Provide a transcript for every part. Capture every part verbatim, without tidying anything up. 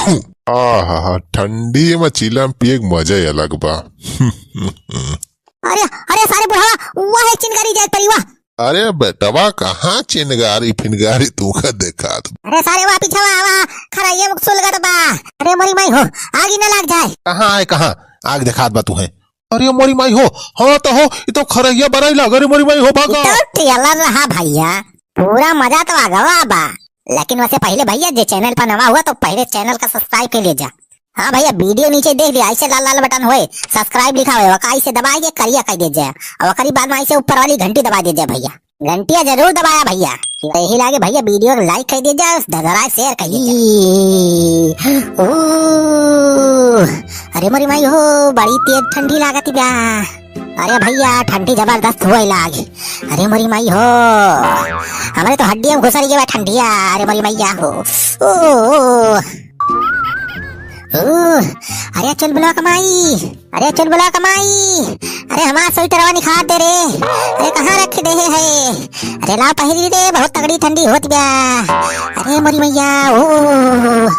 आहा, ठंडी में चिलम पिए के मजा ही अलग बा। अरे, अरे सारे बुढ़वा, वह एक चिनगारी जाए परी, वाह। अरे बेटवा, कहाँ चिनगारी फिनगारी तू का देखात? अरे सारे, वह पीछे वह, वह खरहिया में सुलगत बा। अरे मोरी माई हो, आगी न लाग जाए। कहाँ आए, कहाँ आग देखात बा तुहे? अरे मोरी माई हो, हाँ तो हो, ये तो खरहिया बराई लाग, अरे मोरी माई हो, भागा। तो trailer रहा भैया, पूरा मजा तो आ गवा बा। लेकिन वैसे पहले भैया, जे channel पर नवा हुआ तो पहले channel का subscribe कर ले जा। हाँ भैया, video नीचे देख लिया, ऐसे लाल लाल button होए, subscribe लिखा हुआ है, ओका ऐसे दबा के करिया कर दे जाए, और ओकरी बाद में ऐसे ऊपर वाली घंटी दबा दे जाए भैया, घंटिया जरूर दबाया भैया। तो यही लागे भैया, video को like कर दे जाए, दगराए share कर दे जाए। ओ, अरे मोरी माई हो, बड़ी तेज ठंडी लागत बा। अरे भैया, ठंडी जबरदस्त होए लाग। अरे मोरी माई हो, हमरे तो हड्डियों में घुसर गया ठंडिया। अरे मोरी मैया हो। ओ, ओ, ओ। ओ, अरे चुलबुला क माई, अरे चुलबुला क माई, अरे हमार स्वेटरवा निखार दे रे। अरे कहाँ रख दे है? अरे लाव पहिरी रे, बहुत तगड़ी ठंडी होत बा। अरे मोरी मैया, ओ।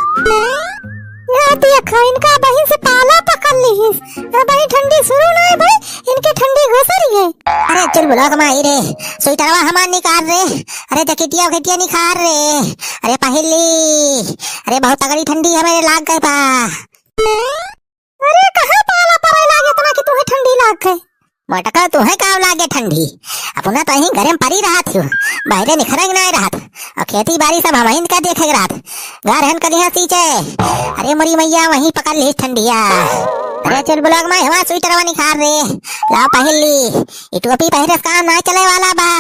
या देखा, इनका बहिन से पाला पकड़ लिहिस। अरे भाई, ठंडी शुरू ना है भाई, इनके ठंडी घुसर गई। अरे चुलबुला क माई रे, स्वेटरवा हमार निखार रे। अरे जैकेटिया उकेटिया निखार रे। अरे पहिली, अरे बहुत तगड़ी ठंडी हमारे लाग गई बा। अरे कहाँ पाला पड़े लागे इतना कि तुम्हें ठंडी लाग गई? मोटका, तुहे का लागे ठंडी? अपना तो यहीं घरे में परी रहत हो, बाहरे निखरे के नाय रहत। और खेती बाड़ी सब हमहिन का देखे के रहत। घर हन कलिया सींचे। अरे मोरी मैया, वहीं पकड़ ली ठंडिया। अरे चुलबुला क माई, हमार स्वेटरवा निखार रे। लाव पहिर ली। ई टोपी पहिरे से काम नाय चले वाला बा।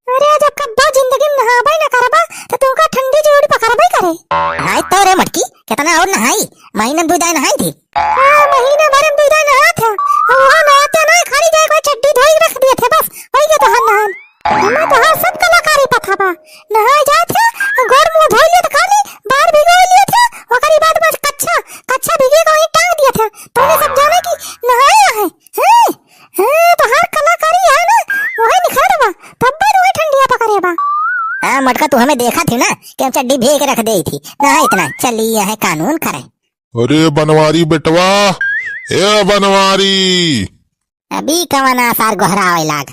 अरे जब कब्बो जिंदगी में नहाबे न करबा, तो तू का ठंडी जरूर पकड़बे करे। हाय तो रे मटकी, कितना और नहाई? महीने में दो दाई नहाई थी। हाँ, महीने भर में दो दाई नहात है। और वहाँ नहाते ना, खाली जाए कोई चड्डी धोई रख दिए थे, बस, वही के तोहार नहान। हमें तोहार सब कलाकारी पता बा। नहाए जात है, गोड़ मुंह धोई लिए थे, खाली बाहर भिगो लिए थे, ओकरी बाद बस कच्छा, कच्छा भिगे को वहीं टांग दिए थे। तूने सब जाने कि नहाए है। हैं? हैं, तोहार कलाकारी है ना, वही निखार बा, तब बा वही ठंडिया पकड़े बा। हाँ, मोटका, तू हमें देखा थी ना कि हम चड्डी भीग के रख दे थी। ना इतना, चली यह कानून करे। अरे बनवारी बेटवा, ए बनवारी। अभी कवना सार गोहरावे लाग।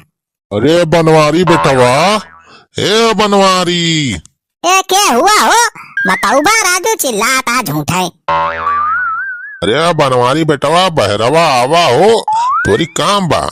अरे बनवारी बेटवा, ए बनवारी। ए, के हुआ हो? बताऊ बा राजू, चिल्लात आ झूठे। अरे बनवारी बेटवा, बहरवा आवा हो, तोरी काम बा।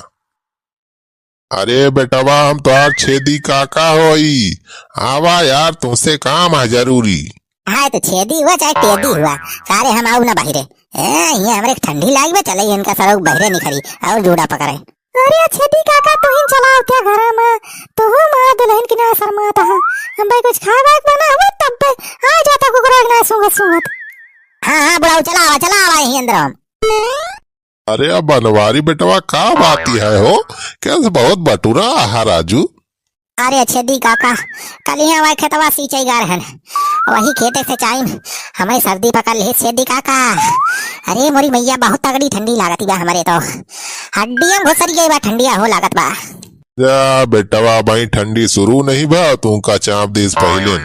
अरे बेटवा, हम तोहार छेदी काका होई, आवा यार, तुमसे काम है जरूरी। हाँ, तो छेदी हुआ चाहे टेदी हुआ, सारे हम आऊ ना बहिरे। ए, ये हमरे ठंडी लाग बा, चले इनका सरऊ बहिरे निखरी और जूड़ा पकड़े। अरे छेदी काका, तू ही चलाओ क्या घर में? तू हूँ माँ दुल्हन की ना शर्माता है। हम भाई कुछ खाए वाए बना हुआ तब पे आ जाता कुकरा ना सूंघत सूंघत। हाँ, हाँ, बुढ़ाऊ, चला आवा, चला आवा यहीं अंदर हम। अरे अब बनवारी बेटवा, का बात ही है हो? कैसे बहुत बटुरा आहा राजू? अरे छेदी काका, कलिया वह खेतवा सींचे गा रहन, वही खेते से चाइन, हमें सर्दी पकड़ ली छेदी काका। अरे मोरी मैया, बहुत तगड़ी ठंडी लागती बा हमरे तो, हड्डियां घुसर गई बा, ठंडिया हो लागत बा। जा बेटवा, भाई ठंडी शुरू नहीं बा, तू का चाप दीस पहले।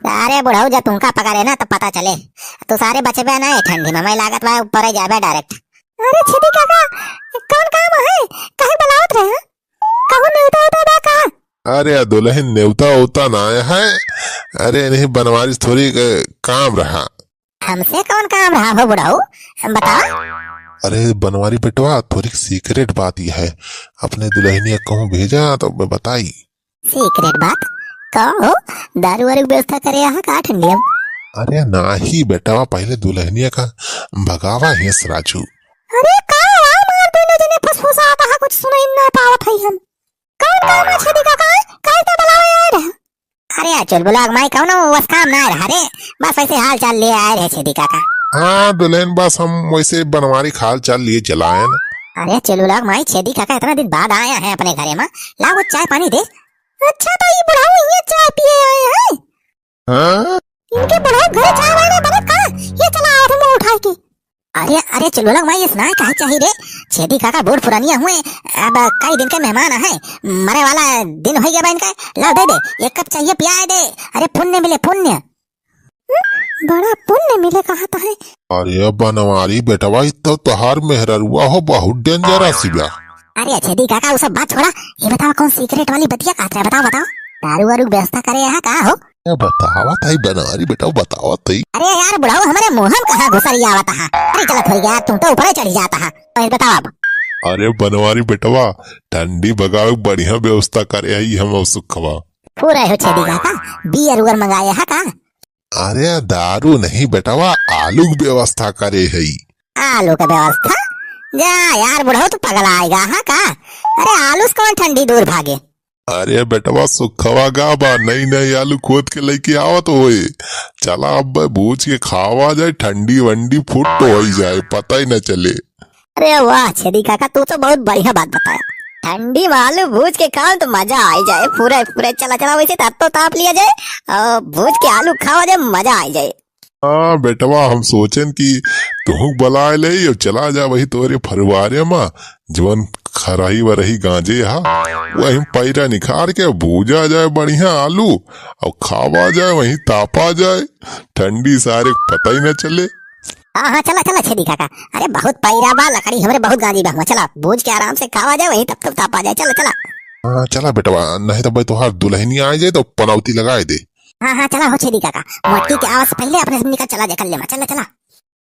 अरे बुढ़ऊ, जब तुमका पकड़े ना तो पता चले, तू सारे बचबे ना है ठंडी में, मैं लागत बा ऊपर ही जाबे direct। अरे छेदी काका, कौन काम है? काहे बुलावत रहे हैं? कहूँ नेवता होता बा का? अरे दुल्हन, नेवता होता ना आया है। अरे नहीं, बनवारी से थोरी, अ, काम रहा। हमसे कौन काम रहा हो बुढ़ऊ? बताओ। अरे बनवारी बेटवा, थोरी secret बात ही है। अपने दुल्हनिया कहूँ भेजा तो मैं बताई। Secret बात? का हो? दारू वारू की व्यवस्था करे यहाँ का ठंडिया में? अरे नाही बेटवा, पहले दुल्हनिया का भगावा हेस राजू। अरे का हुआ? मार दोनों जने फुसफुसाता है, कुछ सुनाई ना पावत है हम। कौन काम है छेदी काका? काहे तो बुलावे आए रहे? अरे चुलबुला क माई, कौनो वस काम ना रहा रे, बस वैसे हाल चाल ले आए रहे छेदी काका। हाँ दुल्हन, बस हम वैसे बनवारी क हाल चाल लिए चलाए ना। अरे चुलबुला क माई, छेदी काका इतना दिन बाद आया है अपने घरे में, लाओ कुछ चाय पानी दे। अच्छा तो ये बुढ़ाऊ ये चाय पिए आए हैं? हाँ? इनके बुढ़ाऊ घरे चाय वाय ना बनत का? ये चला आओ हम उठाए के। अरे, अरे, चुलबुला क माई, ये सुनाए काहे चाही रे? छेदी काका बूढ़ पुरानिया हुए, अब कई दिन के मेहमान है, मरे वाला दिन हो गया बा इनका, लाओ दे दे, एक कप चाहिए पियाए दे। अरे पुण्य मिले, पुण्य। बड़ा पुण्य मिले कहत है। अरे बनवारी बेटवा, ई तो तोहार मेहररुआ हो, बहुत डेंजर आसी बा। अरे छेदी काका, उ सब बात छोड़ा, ये बतावा कौन सीक्रेट वाली बतिया कहत रहे, बतावा बतावा। दारू वारू के व्यवस्था करे यहाँ का हो? ए, बतावत हई बनवारी बेटवा, बतावत हई। अरे यार बुढ़ऊ, हमरे मुँह में कहाँ घुसरियावत हा? अरे चला थोड़ी यार, तू तो ऊपर ही चढ़ी जात हा। तो बतावा अब। अरे बनवारी बेटवा, ठंडी भगावे के बढ़िया व्यवस्था करे हई हम और सुखवा। पूरा हो छेदी काका, बियर उयर मंगाए हा का? अरे दारू नहीं बेटवा, आलू के व्यवस्था करे हई। आलू के व्यवस्था? जा यार बुढ़ऊ, तू पगलाएगा हा का? अरे आलू से कौन ठंडी दूर भागे? अरे बेटवा, सुखवा गा बा, नई नई आलू खोद के लेके आवत होए। चला अब भूज के खावा जाए, ठंडी वंडी फुट होई जाए, पता ही न चले। अरे वाह छेदी काका, तू तो बहुत बढ़िया बात बताया। ठंडी में आलू भूज के खाओ तो मजा आई जाए, पूरे पूरे। चला चला, वैसे तब तो ताप लिया जाए और भूज के आलू खावा जाए, मजा आई जाए। हाँ बेटवा, हम सोचेन कि तुहूँ बुलाए ले और चला जा वही तोरे फरुवारे मा, जवन खराही वरही गांजे हा, वही पैरा निखार के भूजा जाए बढ़िया आलू और खावा जाए, वही तापा जाए, ठंडी सारे पता ही न चले। हाँ हाँ, चला चला छेदी काका। अरे बहुत पैरा बा, लकड़ी हमरे बहुत गांजी बा, हुआ चला भूज के आराम से खावा जाए, वही तब तब तापा जाए। चला चला। हाँ चला बेटवा, नहीं तो भाई तोहार दुल्हनिया आ जाए तो पनौती लगाए दे। हाँ हाँ, चला हो छेदी काका, मोटकी के आवाज से पहले अपने से निकल चला जा, कर ले मा, चला चला।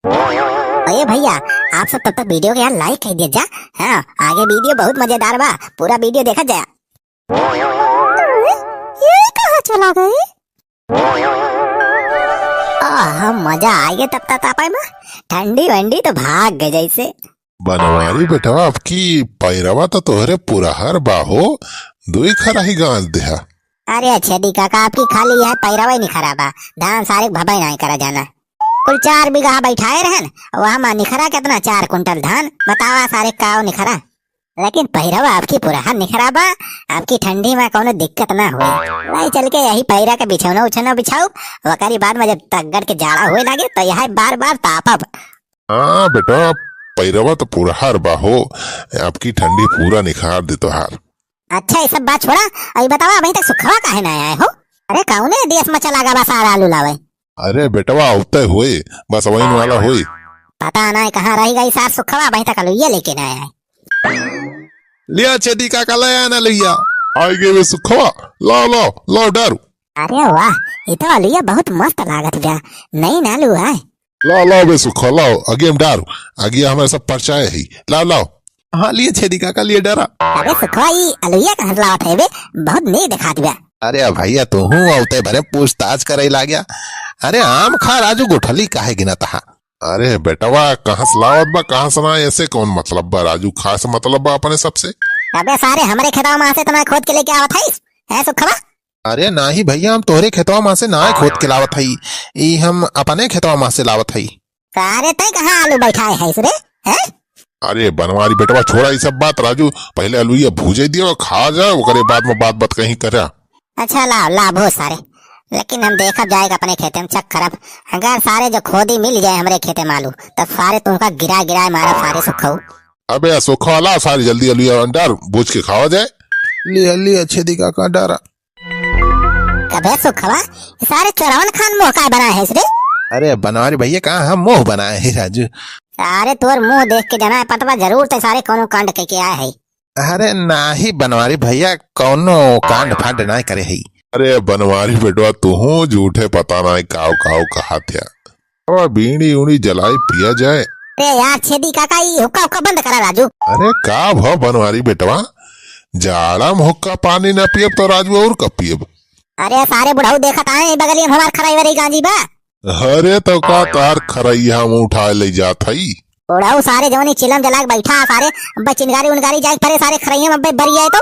अरे भैया, आप सब तब तक वीडियो के यार लाइक कर दिया जा। हाँ, आगे वीडियो बहुत मजेदार बा, पूरा वीडियो देखा जाए। ये कहाँ चला गए? आह, मजा आ गया तब तक तापाई मा, ठंडी वंडी तो भाग गए जैसे। बनवारी बेटवा, आपकी पैरवा तो तोहरे पुरहर बा हो, दुई खराही गांज देहा। अरे छेदी काका, आपकी खाली यह पैरवा ही नहीं खराबा, धान सारे भबाई नहीं करा जाना। कुल चार बीघा बैठाए रहन, वहाँ मा निखरा कितना, चार कुंटल धान, बतावा सारे काव निखरा। लेकिन पैरवा आपकी पुरहर निखरा बा, आपकी ठंडी मा कौनो दिक्कत ना होई। वही चल के यही पैरा के बिछौना उछौना बिछाऊ, वकरी बाद मा जब तगड़ के जाड़ा होए लागे तो यह बार बार तापब। हाँ बेटा, पैरवा तो पुरहर बा हो, आपकी ठंडी पूरा निखार दे तोहार। अच्छा, ये सब बात छोड़ा, अभी बतावा, अभी तक सुखवा काहे ना आए हो? अरे कौने देश मा चला गा बा सारा आलू लावे? अरे बेटवा, आवते होए, बस वही वाला होई। पता नहीं कहाँ रह गई सार सुखवा, अभी तक अलुइया लेके ना आए। लिया छेदी काका, ले आना लुइया। आई गए बे सुखवा, लाओ, लाओ, लाओ डारू। अरे वाह, ये तो अलुइया बहुत मस्त लागत बा, नई ना लू है। लाओ, लाओ बे सुखवा, लाओ, आगे हम डारू, आगे हमारे सब परचाए है, लाओ, लाओ। हाँ, लिए छेदी काका, लिए डारा। अबे सुखवा, ई अलुइया कहाँ से लावत है बे? बहुत नीक दिखात बा। अरे भैया, तू हूँ आवते भरे पूछताछ करे लाग्या। अरे आम खा राजू, गुठली काहे गिनत हा? अरे बेटवा, कहाँ से लावत बा, कहाँ से ना, ऐसे कौन मतलब बा राजू, खास मतलब बा अपने सबसे। अबे सारे, हमरे खेतवा मा से तो ना खोद के लेके आवत हईस, हैं सुखवा? अरे नाही भैया, हम तोहरे खेतवा मा से ना खोद के लावत हई, ई हम अपने खेतवा मा से लावत हई। सारे तै कहाँ आलू बैठाए है रे, हैं? अरे बनवारी बेटवा, छोड़ा ई सब बात राजू, पहले अलुइया भूजे दियो, खा जा, ओकरे बाद मा बात बात कहीं करा। अच्छा लाओ, लाओ भूज सारे, लेकिन हम देखब जाएगा अपने खेते मा चेक करब, अगर सारे जो खोदी मिल जाए हमरे खेते मा आलू, तब सारे तुमका गिरा गिरा मारब सारे सुखऊ। अबे सुखवा, लाओ सारे जल्दी अलुइया डार, भूज के खावा जाए। लिया, लिया छेदी काका डारा। अबे सुखवा, सारे चोरवन खान मुँह काय बनाए है रे? अरे बनवारी भैया, कहाँ हम मुँह बनाए है राजू? सारे तोर मुँह देख के जना है पतवा, जरूर ते सारे कौनो कांड के, के आए है। अरे नाही बनवारी भैया, कौनो कांड फांड नाही करे हई। अरे बनवारी बेटवा, तुहूँ झूठे पता नाही काव काव कहा थ्या। अब बीड़ी उड़ी जलाई पिया जाए। अरे यार छेदी काका, ई हुक्का हुक्का बंद करा राजू। अरे का भ बनवारी बेटवा, जाड़ा में हुक्का पानी ना पियब तो राजू और कब पियब? अरे सारे बुढ़ऊ देखत आए, बगलिया में हमार खराई वराई गांजी बा। अरे तो का तार खरैया हम उठाए ले जात हई? बुढ़ऊ सारे जवनी चिलम जला के बैठा है सारे, अब्बे चिनगारी उनगारी जाए के परे सारे खरैया में अब्बे बरी आए तो।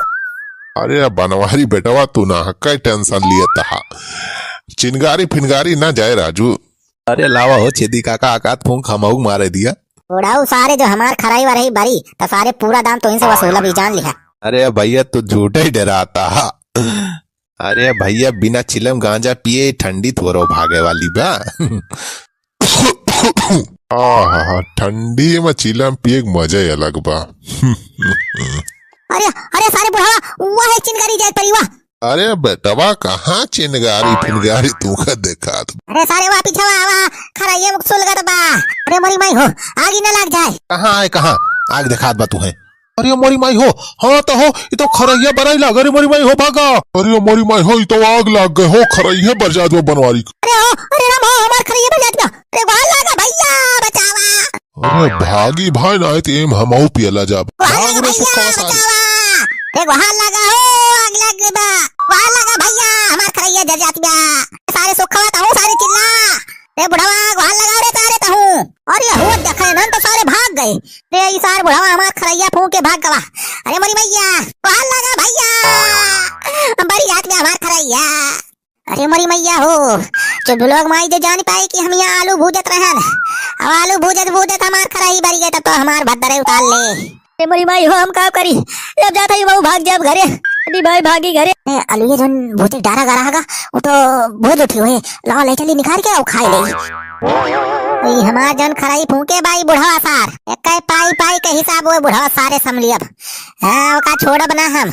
अरे बनवारी बेटवा तू ना कई टेंशन लिए तहा। चिनगारी फिनगारी ना जाए राजू। अरे लावा हो छेदी काका, आकात फूंक हमहू मारे दिया। बुढ़ऊ सारे जो हमार खराई वरही बरी, तो सारे पूरा दाम तो इनसे वसूलब ही जान लिहा। अरे भैया तू झूठे ही डराता हा। अरे भैया, बिना चिलम गांजा पिए ठंडी थोरो भागे वाली बा। आहा, ठंडी में चिलम पिए के मजा ही अलग बा। अरे, अरे, सारे बुढ़ावा, वाह, एक चिनगारी जाए परी, वाह। अरे बेटवा, कहाँ चिनगारी फिनगारी तू का देखात? अरे सारे, वा पीछे वा, वा, खरैया मुख सुलगत बा। अरे मोरी माई हो, आगी न लाग जाए। कहाँ आए, कहाँ? आग देखात बा तू है। अरे मोरी माई हो, हाँ तो हो, ई तो खरैया बराई लाग, अरे मोरी माई हो, भागा। अरे मोरी माई हो, ई तो आग लाग गए हो, खरैया बर जात बा बनवारी। अरे हो, अरे राम हो, हमार खरैया बर जात बा। अरे गोहार लागा भैया, बचावा। अरे भागी भाई, नाहीं त एम हमहू पियला जाब। गोहार लागा भैया, बचावा। अरे गोहार लागा हो, आग लाग गई बा। गोहार लागा भैया, हमार खरैया जर जात बा। सारे सुखवा तहूँ सारे चिल्ला। रे बुढ़वा, गोहार लगा रे सारे तहूँ। अरे हो, देखे नन तो सारे भाग गए। रे ई सार बुढ़वा हमार खरैया फूँक के भाग गवा। अरे मोरी मैया, गोहार लागा भैया। बरी जात बा हमार खरैया। अरे मोरी मैया हो, चुलबुलवा क माई जे जान पाई कि हम यहाँ आलू भूजत रहन, अब आलू भूजत भूजत हमार खराही बरी गए, तब तो हमार भद्दरे उतार ले। अरे मोरी माई हो, हम का करी? जब जात हई बहू भाग जाब घरे, अरे भाई भागी घरे। ए, आलू ये जौन भूजे डारा गारा हगा, वो तो भूज उठी हुए, लाओ ले चली निकाल के, आओ खाए ले। ई हमार जौन खराही फूँके बाई बुढ़वा सार, एक पाई पाई के हिसाब वो बुढ़वा सारे समलियब। हाँ, ओका छोड़ब ना हम।